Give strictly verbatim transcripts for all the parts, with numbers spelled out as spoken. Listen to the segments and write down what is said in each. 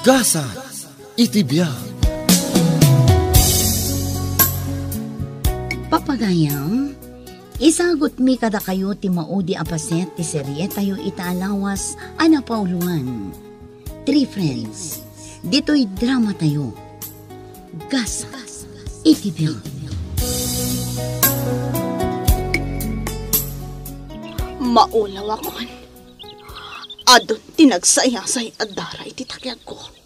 Gasat iti biag. Papagayam, isagutmi kadakayo ti maudi a paset ti serietayo ita a lawas a napauluan, Three Friends. Ditoy dramatayo, Gasat iti biag. Maulawakon. Adun ti nagsayasay a dara iti takiagko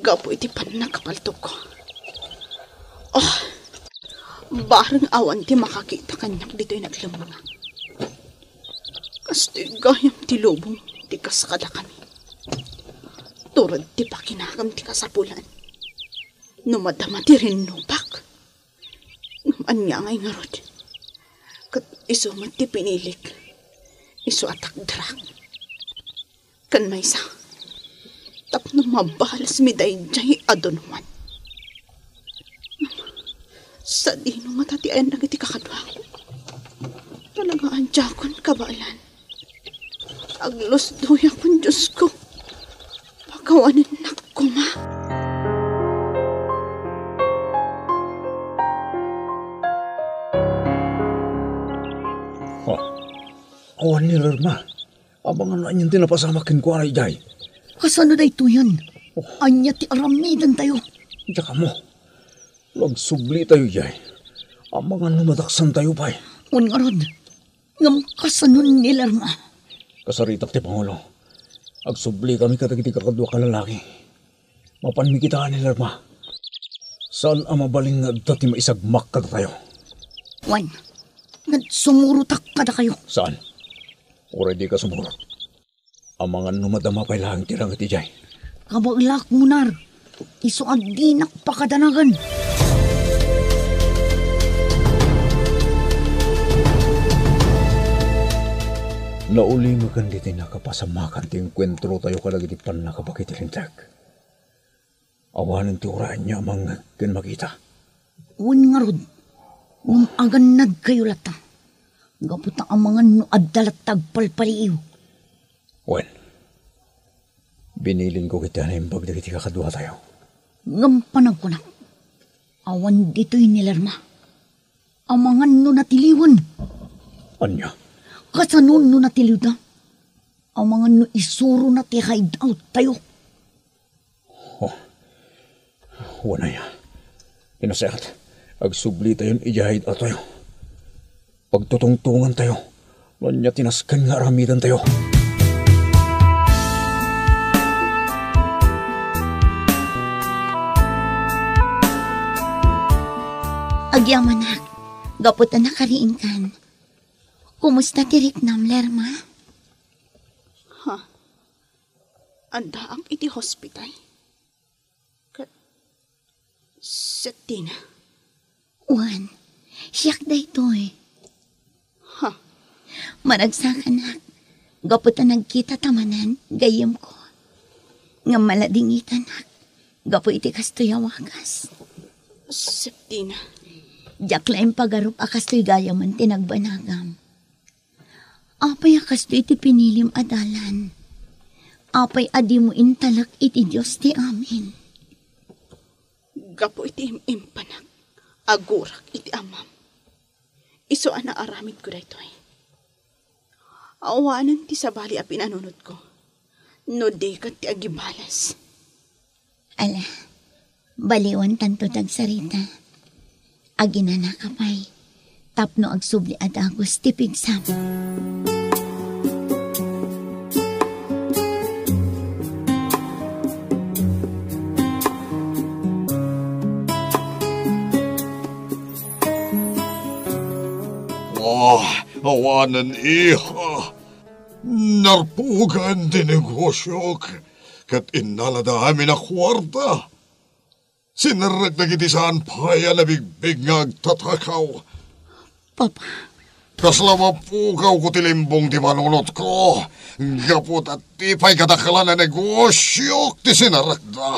gapu iti pannakapaltogko. Oh, bareng awan ti makakita kaniak ditoy naglemmeng. Kastoy gayam ti lubong ti kas kadakami. Tured ti pakinakam ti kasapulan. No madama ti rinnupak, ngem ania ngay ngarud? Ket isu met ti pinilik. Isu a takderak. Ken maysa, tapno mabalasmi daydiay a don Juan. Sadino ngata ti ayan dagiti kakaduak? Talaga a diakon kabaelan. Aglusdoyakon, Diosko. Pakawanennak koma. Oh, awan ni Lerma. Amangan no anian ti napasamak kenkuana idiay. Kasano daytoyen? Oh. Ania ti aramidentayo? Diak ammo. No agsublitayo idiay, amangan no madaksantayo pay. Wen ngarud, ngem kasano ni Lerma? Kasaritak ti pangulo. Agsublitami kadagiti kakaduak a lalaki. Mapanmi kitaan ni Lerma. Saan a mabalin nga adda ti maisagmak kadatayo. Wen, ngem sumurotak kadakayo. Saan? Uray dika sumurot. Amangan no madama pay laeng ti ranget idiay. Kabaelak, Munar. Isu a dinak pakadanagan. Naulimekan ditoy nakapasamakan ti engkuentrotayo kadagiti pannakabagi ti Linteg. Awanen ti uray ania a mangngeg ken makita. Wen ngarud, ngem agannadkayo latta, gapu ta amangan no adda latta agpalpaliiw. Wen, binilinko ketdi a naimbag dagiti kakaduatayo. Ngem panagkunak, awan ditoy ni Lerma. Amangan no natiliwen. Ania? Kasano no natiliwda? Amangan no isurona ti hideout tayo. Oh. Wen aya. Pinasayaat, agsublitayon idiay hideout tayo. Pagtutungtongantayo no ania ti nasken nga aramidentayo. Agyamanak, gapu ta nakariingkan. Kumusta ti riknam, Lerma? Ha? Addaak iti hospital. Ket, Septina? Wen, siak daytoy. Ha? Maragsakanak, gapu ta nagkitata manen gayyemko. Ngem maladingitanak, gapu iti kastoy a wagas. Septina. Diak la impagarup a kastoy gayamen ti nagbanagam. Apay a kastoy ti pinilim a dalan? Apay a dimo intalek iti Dios ti amin? Gapu iti im-impanak, agurak iti Amam. Isu a naaramidko daytoy. Awanen ti sabali a pinanunotko, no di ket ti agibales. Ala, baliwan tanto ti agsarita. Aginanaka pay tapno agsubli a dagus ti pigsam. Ah, awanen, iha. Narpugan ti negosiok, ket innalada amin a kuarta. Sinerrek dagiti saan pay a nabigbig nga agtatakaw. Papa. Kasla mapukawko ti limbong ti panunotko, gapu ta ti pay kadaklan a negosiok ti sinerrekda.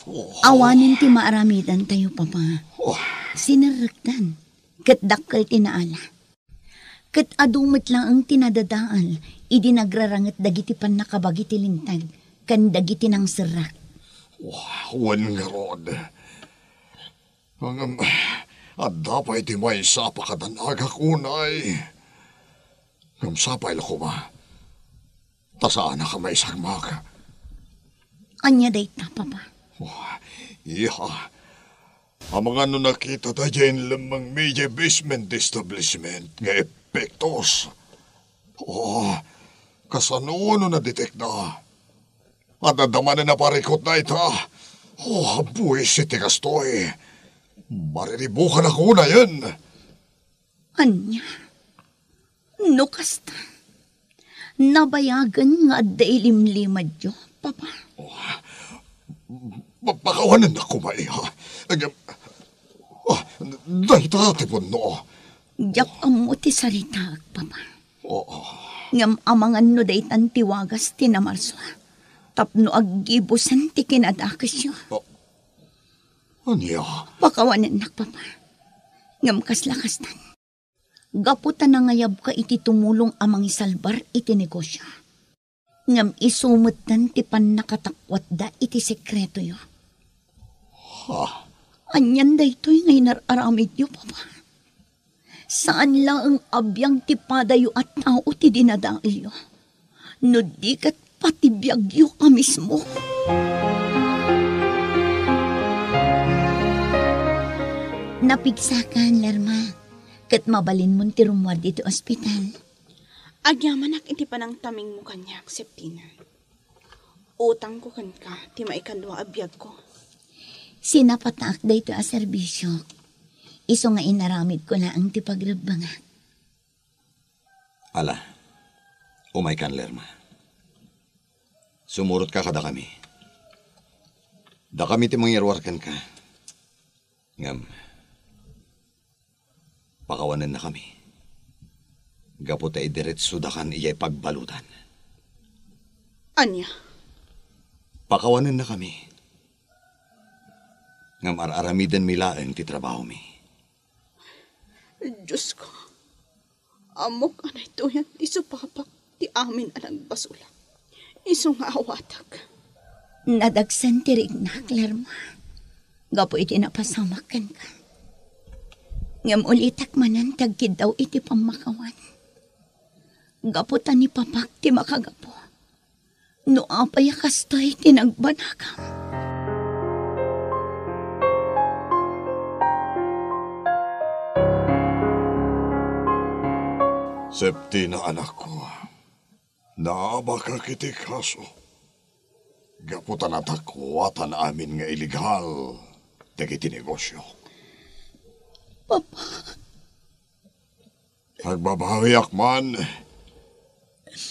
Oh. Awanen ti maaramidantayo, Papa. Oh. Sinerrekdan, ket dakkel ti naala. Ket adu met laeng ti nadadael idi nagraranget dagiti pannakabagi ti linteg ken dagiti nangserrek. Wa-, wen ngarud. Ngem, adda pay ti maysa a pakadan-agak unay. Ngem sapay la koma, ta saanak a maisagmak. Ania dayta, Papa? Oh, iya. Amangan no nakita daydiay inlemmengmi idiay basement ti establishment nga epektos. Oh, kasano no nadetekda? Adda manen a parikut dayta. Oh, buis iti kastoy. Mariribukan ako unayen. Ania? No kasta, nabayagen nga adda ilimlimadyo, Papa. Oh, pa-, pakawanennak koma, iha. Ngem, ah, dayta ti punno. Diak ammo ti saritaek, Papa. Oo. Ngem amangan no daytan ti wagas ti namarsua tapno aggibusen ti kinadakesyo. Oh. Ania? Pakawanennak, Papa. Ngem kasla kastan, gapu ta nangayabka iti tumulong a mangisalbar iti negosio, ngem isu metten ti pannakatakuatda iti sekretoyo. Ha? Anian daytoy nga inar-aramidyo, Papa? Saan laeng a biag ti padayo a tao ti dinadaelyo, no di ket pati biagyo a mismo. Napigsakan, Lerma, ket mabalinmon ti rummuar ditoy ospital. Agyamanak iti panangtamingmo kaniak, Septina. Utangko kenka ti maikadua a biagko. Sinapataak daytoy a serbisiok. Isu nga inaramidko laeng ti pagrebbengak. Ala, umaykan, Lerma. Sumurotka kadakami. Dakami ti mangiruar kenka. Ngem, pakawanennakami. Gapu ta idiretsodakan idiay pagbaludan. Ania? Pakawanennakami. Ngem ar-aramidenmi laeng ti trabahomi. Diosko, ammok a naituyan ti supapak ti amin a nagbasolak. Isu nga awatek. Nadagsen ti riknak, Lerma, gapu iti napasamak kenka. Ngem ulitek manen ti agkiddaw iti pammakawan. Gapu ta ni Papak ti makagapu no apay a kastoy ti nagbanagam. Septina, anakko, naabakak iti kaso. Gapu ta natakuatan amin nga illegal dagiti negosio. Papa. Agbabawiak man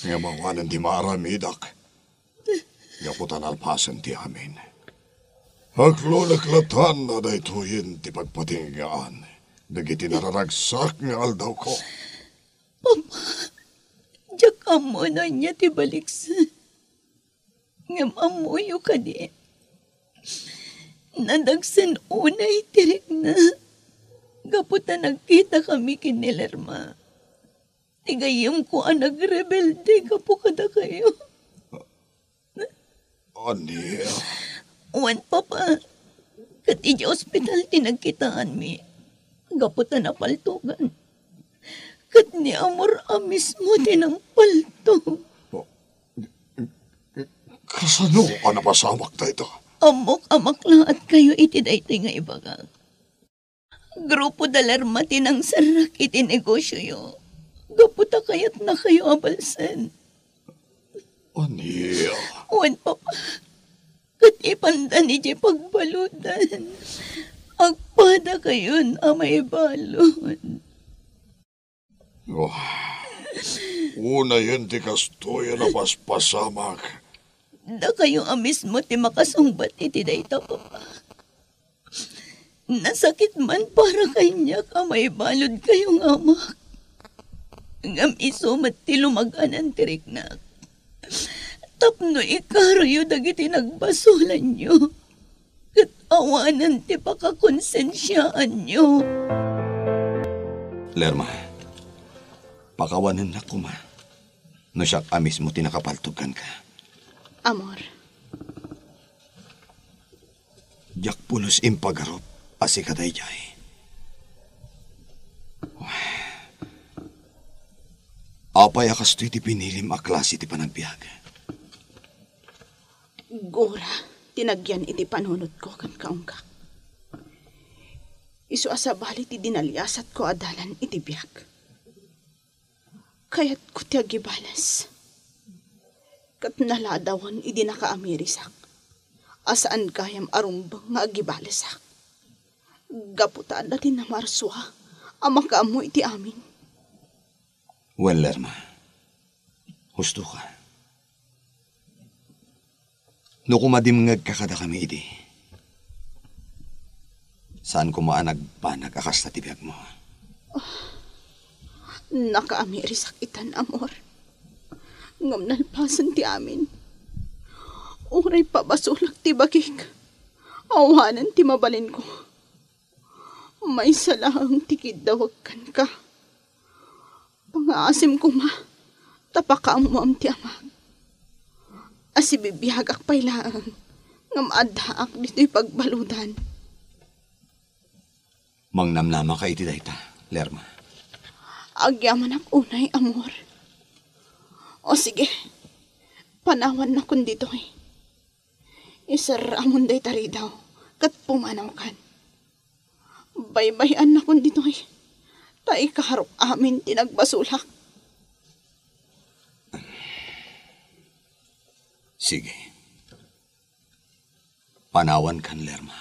nga awanen ti maaramidak. Gapu ta nalpasen ti amin. Aklolek latta a daytoyen ti pagpatinggaan dagiti nararagsak nga aldawko. Papa, diak ammo no ania ti baliksen. Ngem ammoyo kadi, nadagsen unay ti rikna gapu ta nagkitakami ken ni Lerma. Ti gayyemko a nagrebelde gapu kadakayo. Ania? Wen, Papa, ket idiay ospital ti nagkitaanmi gapu ta napaltogan. Ket ni Amor a mismo ti nangpaltog. Kasano a napasamak dayta? Ammok a maklaatkayo iti daytoy nga ibagak. Grupo da Lerma ti nangserrek iti negosioyo gapu ta kayatnakayo a balsen. Ania? Wen, Papa, ket ipanda idiay pagbaludan. Agpadakayon a maibalud. Oh, unayen ti kastoy a napaspasamak. Dakayo a mismo ti makasungbat iti dayta, Papa. Nasakit man para kaniak a maibaludkayo nga amak. Ngem isu met ti lumaganan ti riknak. Tapno ikaroyo dagiti nagbasolanyo. Ket awanen ti pakakonsensiaanyo. Lerma, pakawanennak koma no siak a mismo ti nakapaltog kenka. Amor, Diak pulos impagarup a sika daydiay. Apay a kastoy ti pinilim a klase ti panagbiag? Gura ti nagyan iti panunotko ken kaunggak. Isu a sabali ti dinaliasatko a dalan iti biag. Kayatko ti agibales. Ket naladawen idi nakaamirisak a saan gayam a rumbeng nga agibalesak. Gapu ta adda ti namarsua a makaammo iti amin. Wen, Lerma, husto ka. No kumadimngegka kadakami idi, saan koma a nagbanag a kasta ti biagmo. Nakaamirisak itan, amor. Ngem nalpasen ti amin. Uray pabasolak ti bagik, awanen ti mabalinko. Maysa laeng ti kiddawek kenka. Pangaasim koma ta pakaammoam ti amak. A sibibiagak pay laeng ngem addaak ditoy pagbaludan. Mangnamnamaka iti dayta, Lerma. Agyamanak unay, amor. O sige, panawannakon ditoy. Iserramon dayta ridaw ket pumanawkan. Baybay-annakon ditoy ta ikarok amin ti nagbasolak. Sige. Panawankan, Lerma.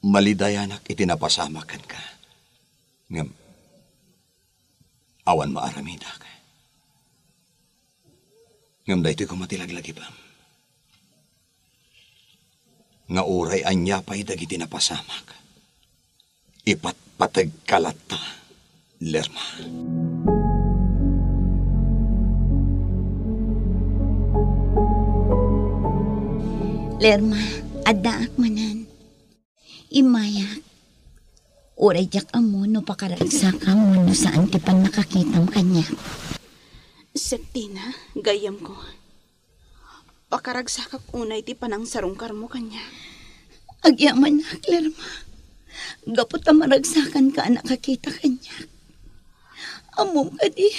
Malidayanak iti napasamak kenka. Ngem, awan maaramidak. Ngem daytoy koma ti laglagipem, nga uray ania pay dagiti napasamak, ipatpategka latta, Lerma. Lerma, addaak manen. Immayak. Uray diak ammo no pakaragsakam wenno saan ti pannakakitam kaniak. Septina, gayyemko. Pakaragsakak unay ti panangsarungkarmo kaniak. Agyamanak, Lerma. Gapu ta maragsakanka a nakakita kaniak. Ammom kadi,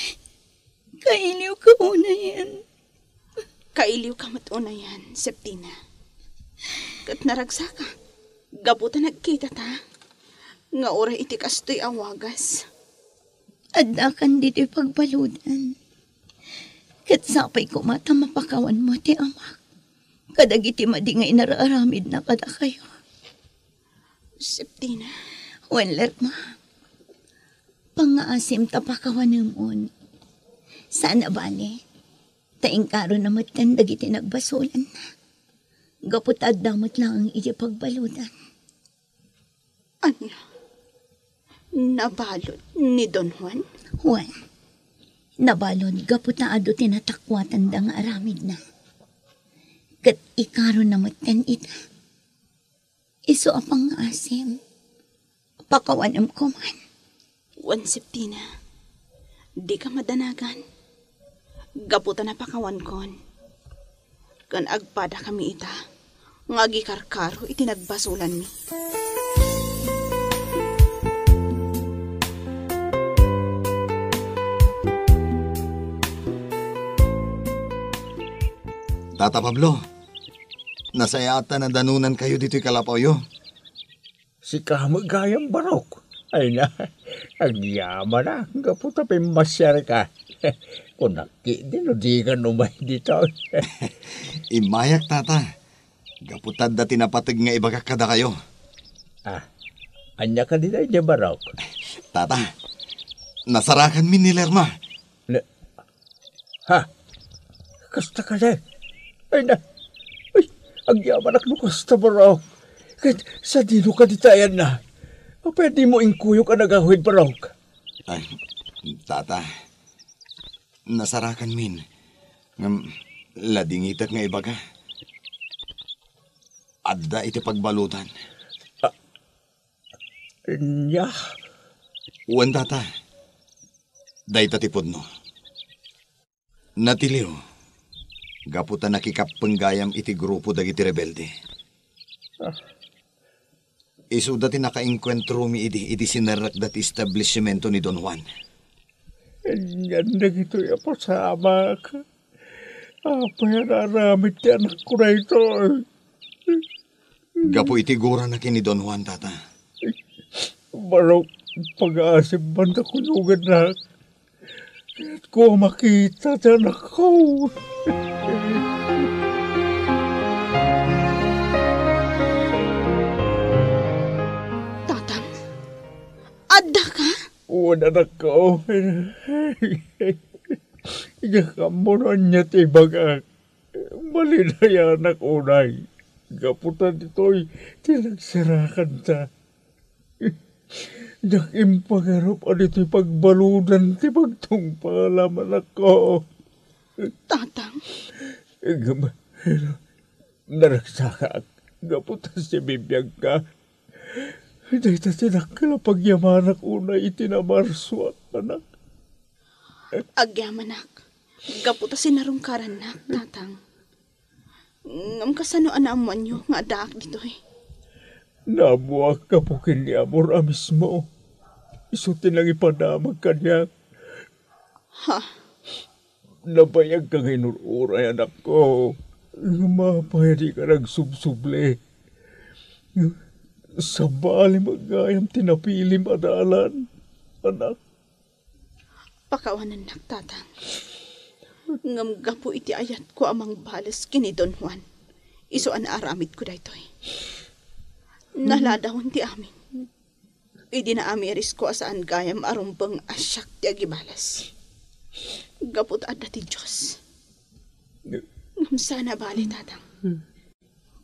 kailiwka unayen. Kailiwka met unayen, Septina. Ket naragsaka, gapu ta nagkitata, nga uray iti kastoy a wagas. Addakan ditoy pagbaludan. Ket sapay koma ta mapakawanmo ti amak kadagiti madi nga inararamidna kadakayo. Septina. Wen, Lerma. Pangngaasim ta pakawanemon. Saan a bale, ta inkarona metten dagiti nagbasolanna. Gapu ta adda met laeng iti pagbaludan. Ania? Nabalud ni Don Juan? Wen, nabalud gapu ta adu ti natakuatanda nga aramidna. Ket ikarona metten ita. Isu a pangngaasim, pakawanem koman. Wen, Septina, dika madanagan. Gapu ta napakawankon. Ken agpadakami ita nga agikarkaro iti nagbasolanmi. Tata Pablo, nasayaat ta nadanonankayo ditoy kalapawyo. Sika met gayam, Barok. Ay na, agyamanak gapu ta pimmasiarka. Kunak ketdi no dikan umay ditoy. Immayak, Tata. Gapu ta adda ti napateg nga ibagak kadakayo. Ah, ania kadi daydiay, Barok? Tata, nasarakanmi ni Lerma. Ne-, ha? Kasta kadi? Ay na, ay, agyamanak no kasta, Barok. Ket sadino kadi ti ayanna? Apay a dimo inkuyog a nagawid, Barok? Ay, Tata, nasarakanmin. Ngem, ladingitek nga ibaga. Adda iti pagbaludan. Ah, nia? Wen, Tata. Dayta ti pudno. Natiliw. Gapu ta nakikappeng gayam iti grupo dagiti rebelde. Ah. Isuda ti nakaengkuentromi idi, idi sinerrekda ti establishmento ni Don Juan. Anian dagitoy a pasamak. Apay a naaramid ti anakko daytoy? Gapu iti gurana ken ni Don Juan, Tata. Barok, pagaasibban ta kuyogennak. Kayatko a makita ti anakko. Tatang, addaka? Wen, anakko. Diak ammo no ania ti ibagak. Malinayanak unay. Gapu ta ditoy ti nagsarakanta. Diak impagarup a ditoy pagbaludan ti pagtungpalam, anakko. Tatang. Ngem, naragsakak gapu ta sibibiagka. Dayta ti dakkel a pagyamanak unay iti namarsuak, anak. Agyamanak gapu ta sinarungkarannak, Tatang. Ngem kasano a naammoanyo nga addaak ditoy? Naammoak gapu ken ni Amor a mismo. Isu ti nangipadamag kaniak. Ha? Nabayagka nga inur-uray, anakko. Ngem apay a dika nagsubsubli? Sabali met gayam ti napilim a dalan, anak. Pakawanennak, Tatang. Ngem gapu iti ayatko a mangbales ken ni Don Juan, isu a naaramidko daytoy. Naladawen ti amin. Idi naamirisko a saan gayam a rumbeng a siak ti agibales. Gapu ta adda ti Dios. Ngem saan a bale, Tatang.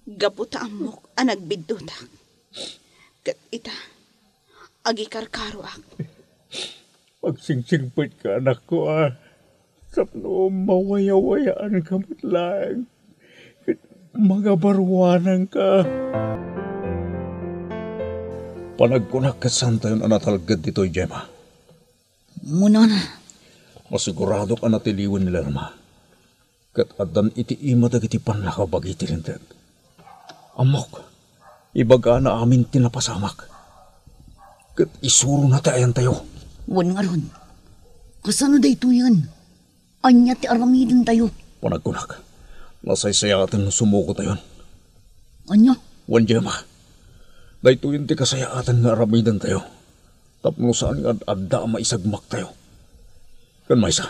Gapu ta ammok a nagbiddutak. Ket ita, agikarkaroak. Agsingsigpetka, anakko, a, tapno mawayawayaanka met laeng ket mangabaruananka. Panagkunak ket saantayon a natalged ditoy, Gemma. Munana. Masiguradok a natiliwen ni Lerma. Ket addan iti ima dagiti pannakabagi ti Linteg. Ammok, ibagana amin ti napasamak. Ket isurona ti ayantayo. Wen ngarud, kasano daytoyen? Ania ti aramidentayo? Panagkunak, nasaysayaaten no sumukotayon. Ania? Wen, Gemma, daytoyen ti kasayaatan nga aramidentayo. Tapno saan nga ad-adda a maisagmaktayo. Ken maysa,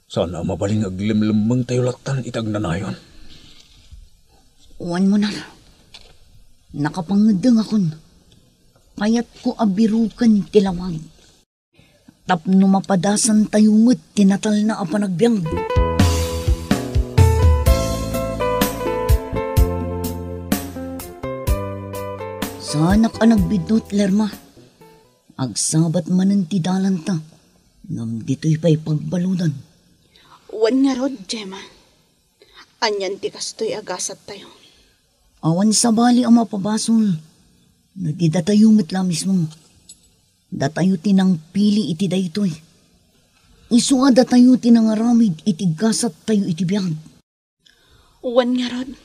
saan a mabalin nga aglemlemmengtayo lattan iti agnanayon. Wen, munana, nakapangeddengakon. Kayatko a biroken ti lawag. Tapno mapadasantayo met ti natalna a panagbiag. Saanak a nagbiddut, Lerma. Agsabat manen ti dalanta, ngem ditoy pay pagbaludan. Wen ngarud, Gemma. Anian ti kastoy a gasattayo? Awan sabali a mapabasol no di datayo met la mismo. Datayo ti nangpili iti daytoy. Isu a datayo ti nangaramid iti gasattayo iti biag. Wen ngarud,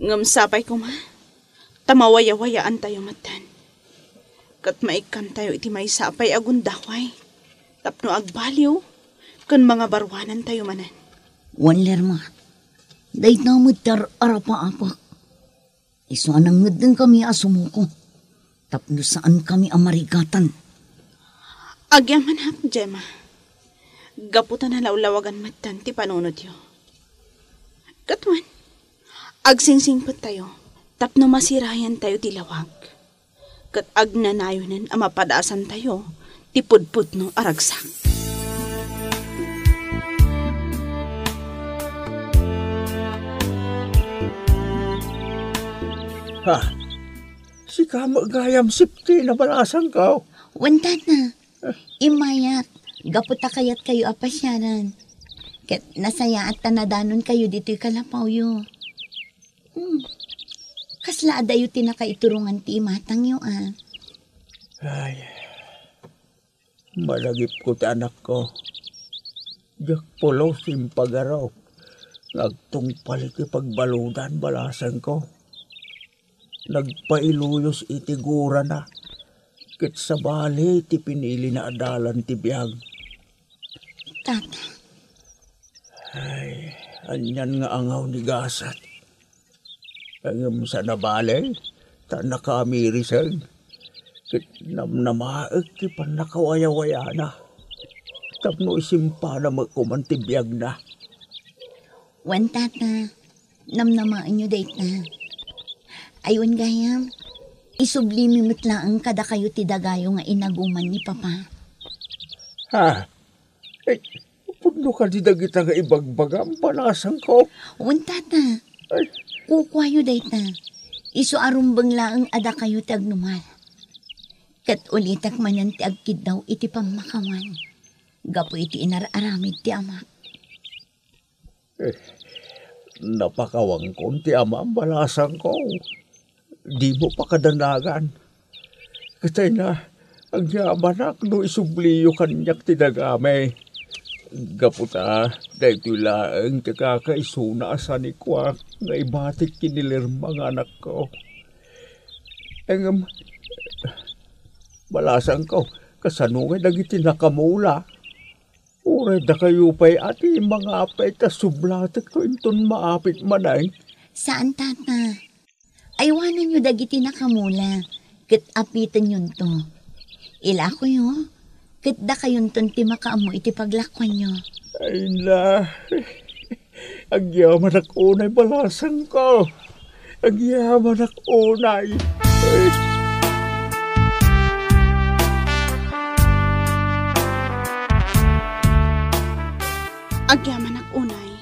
ngem sapay koma ta mawayawayaantayo metten. Ket maikkantayo iti maysa a pay a gundaway tapno agbaliw ken mangabaruanantayo manen. Wen, Lerma, dayta met ti ar-arapaapek. Isu a nangeddengkami a sumuko tapno saankami a marigatan. Agyamanak, Gemma, gapu ta nalawlawagan metten ti panunotyo. Ket wen, agsingsingpettayo tapno masirayantayo ti lawag, ket agnanayonen a mapadasantayo ti pudpudno a ragsak. Ha? Sika met gayam, Sipti, nabalasanko. Wen, Tata. Immayak, gapu ta kayatkayo a pasiaran. Ket nasayaat ta nadanonkayo ditoy kalapawyo. Hmm. Kasla adayo ti nakaiturongan ti imatangyo, a. Ay, malagipko ti anakko. Diak pulos impagarup Tagtungpal iti pagbaludan, balasangko. Nagpailuyos iti gurana, ket sabali ti pinilina a dalan ti biag. Tata. Ay, anian nga angaw ni gasat. Ngem saan a bale, ta nakaamiriseg. Ket namnamaek ti pannakawayawayana. Tapno isimpana met koman ti biagna. Wen, Tata, namnamaenyo dayta. Ay, wen gayam, isublimi met laeng kadakayo ti dagayo nga inaguman ni Papa. Ha? Eh, pudno kadi dagita nga ibagbagam, balasangko? Wen, Tata. Ay. Kukuayo dayta. Isu a rumbeng laeng a dakayo ti agnumal. Ket ulitek manen ti agkiddaw iti pammakawan gapu iti inar-aramid ti amak. Eh, napakawankon ti amam, balasangko. Dimo pakadanagan. Ket ay na, agyamanak no isubliyo kaniak ti dagami. Gapu ta, daytoy laeng ti kakaisuna a sanikuak nga ibatik ken ni Lerma nga anakko. Ngem, balasangko, kasano nga dagiti nakamula? Uray dakayo pay a ti mangapay ta sublatekto inton maapit manen? Saan, Tata. Aywanenyo dagiti nakamula, ket apitenyonto. Ilakoyo, ket dakayonton ti makaammo iti paglakuanyo. Ay na, agyamanak unay, balasangko. Agyamanak unay. Agyamanak unay,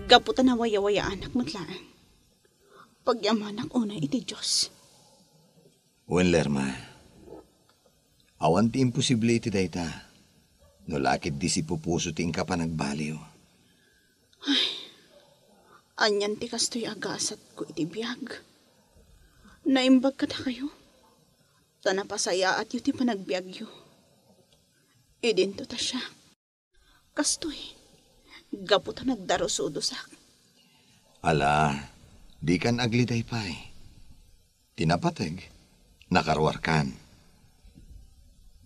gapu ta nawayawayaanak met laeng. Pagyamanak unay iti Dios. Wen, Lerma, awan ti imposible iti dayta, no la ket di sipupuso ti inka panagbaliw. Ay, anian ti kastoy a gasatko iti biag? Naimbag kadakayo, ta napasayaatyo ti panagbiagyo. Idinto ta siak. Kastoy, gapu ta nagdarusudosak. Ala, dikan agliday pay. Ti napateg, nakaruarkan.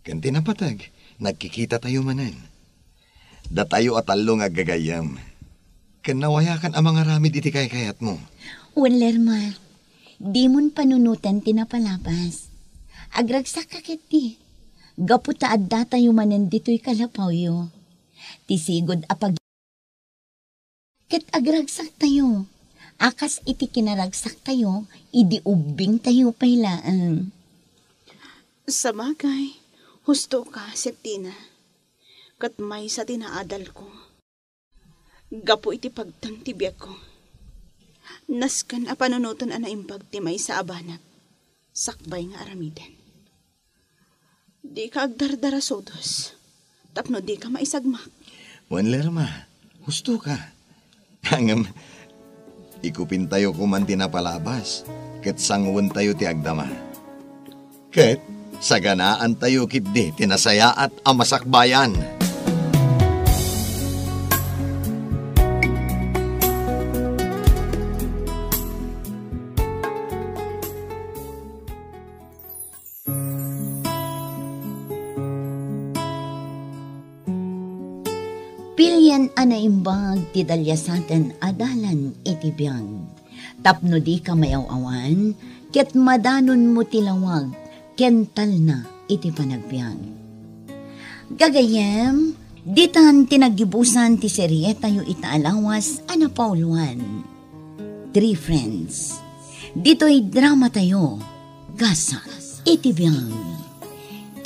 Ken ti napateg, nagkikitatayo manen. Datayo a tallo nga aggagayyem. Ken nawayakan a mangaramid iti kaykayatmo. Wen, Lerma, dimon panunoten ti napalabas. Agragsakka ketdi, gapu ta addatayo manen ditoy kalapawyo. Ti sigud a pag-, ket agragsaktayo, a kas iti kinaragsaktayo idi ubbingtayo pay laeng. Sabagay, husto ka, Septina. Ket maysa ti naadalko. Gapu iti pagteng ti biagko, nasken a panunoten a naimbag ti maysa a banag sakbay nga aramiden. Dika agdardarasudos tapno dika maisagmak. Wen, Lerma, husto ka. Ngem, ikupintayo koman ti napalabas, ket sanguentayo ti agdama. Ket saganaantayo ketdi ti nasayaat a masakbayan. Pilien a naimbag ti daliasaten a dalan iti biag. Tapno dika mayaw-awan, ket madanonmo ti lawag ken talna iti panagbiag. Gagayyem, ditan ti naggibusan ti serietayo ita a lawas a napauluan, Three Friends. Ditoy dramatayo, Gasat iti Biag.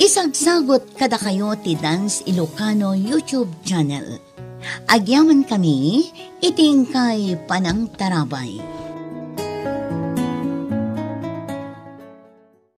Isagsagut kadakayo ti Dance Ilocano YouTube channel. Agyamankami iti inkay panangtarabay.